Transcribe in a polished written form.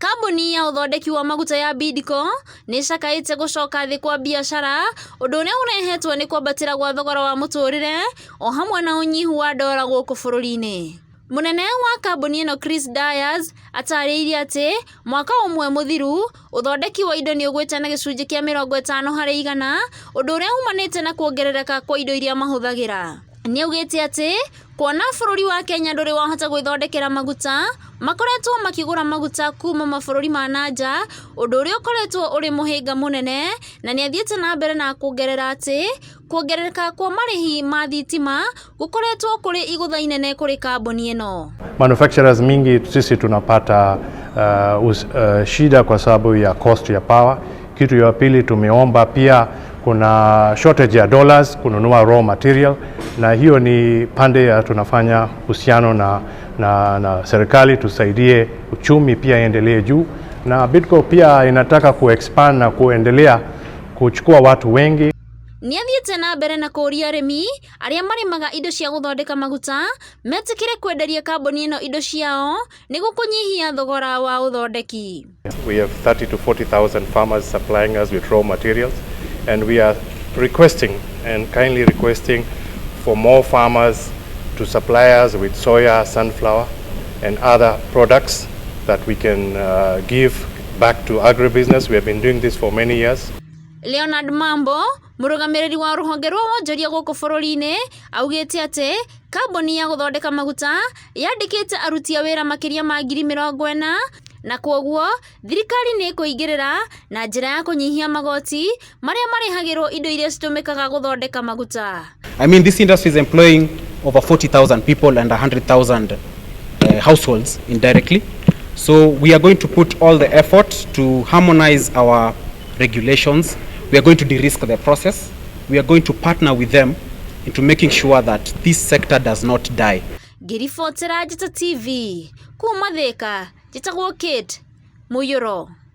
Kambuni ya ũthondeki wa maguta ya Bidco nĩ ĩcakaĩte gũcoka thĩ kwa biacara, ũndũ ũrĩa ũrehetwo nĩ kwambatĩra gwa thogora wa mũtũrĩre o hamwe na ũnyihu wa ndora gũkũ bũrũri-inĩ. Mũnene wa kambuni ĩno Chris Dyers atarĩirie atĩ mwaka ũmwe mũthiru, ũthondeki wa indo nĩ ũgwĩte na gĩcunjĩ kĩa 50%, ũndũ ũrĩa umanĩte na kuongerereka kwa indo iria mahũthagĩra. Nĩ augĩte atĩ kuona bũrũri wa Kenya ndũrĩ wahota gwĩthondekera maguta, makoretwo makĩgũra maguta kuma mabũrũri ma na nja, ũndũ ũrĩa ũkoretwo ũrĩ mũhĩnga mũnene, na nĩ athiĩte na mbere na kuongerera atĩ kuongerereka kwa marĩhi ma thitima gũkoretwo kũrĩ igũtha inene kũrĩ kambuni ĩno. Manufacturers mingi sisi tunapata shida kwa sababu ya cost ya power. Kitu ya pili tumeomba pia kuna shortage ya dollars kununua raw material, na hiyo ni pande ya tunafanya uhusiano na serikali tusaidie uchumi pia iendelee juu, na Bidco pia inataka kuexpand na kuendelea kuchukua watu wengi. Nĩ athiĩte na mbere na kũũria arĩmi arĩa marĩmaga indo cia gũthondeka maguta metĩkĩre kwenderia kambuni ĩno indo ciao nĩguo kũnyihia thogora wa ũthondeki. We have 30 to 40,000 farmers supplying us with raw materials, and we are requesting and kindly requesting for more farmers to supply us with soya, sunflower, and other products that we can give back to agribusiness. We have been doing this for many years. Leonard Mambo, mũrũgamĩrĩri wa rũhonge rwa wonjoria gũkũ bũrũri-inĩ, augĩte atĩ kambuni ya gũthondeka maguta yandĩkĩte aruti a wĩra makĩria ma 40,000 na kwoguo thirikari nĩ ĩkũingĩrĩra na njĩra ya kũnyihia magoti marĩa marĩhagĩrwo indo iria citũmĩkaga gũthondeka maguta. I mean, this industry is employing over 40,000 people and 100,000 households indirectly. So we are going to put all the effort to harmonize our regulations. We are going to de-risk the process. We are going to partner with them into making sure that this sector does not die. Ngĩribotera Njata TV kuma Thika, njĩtagwo Kate Mũiyũro.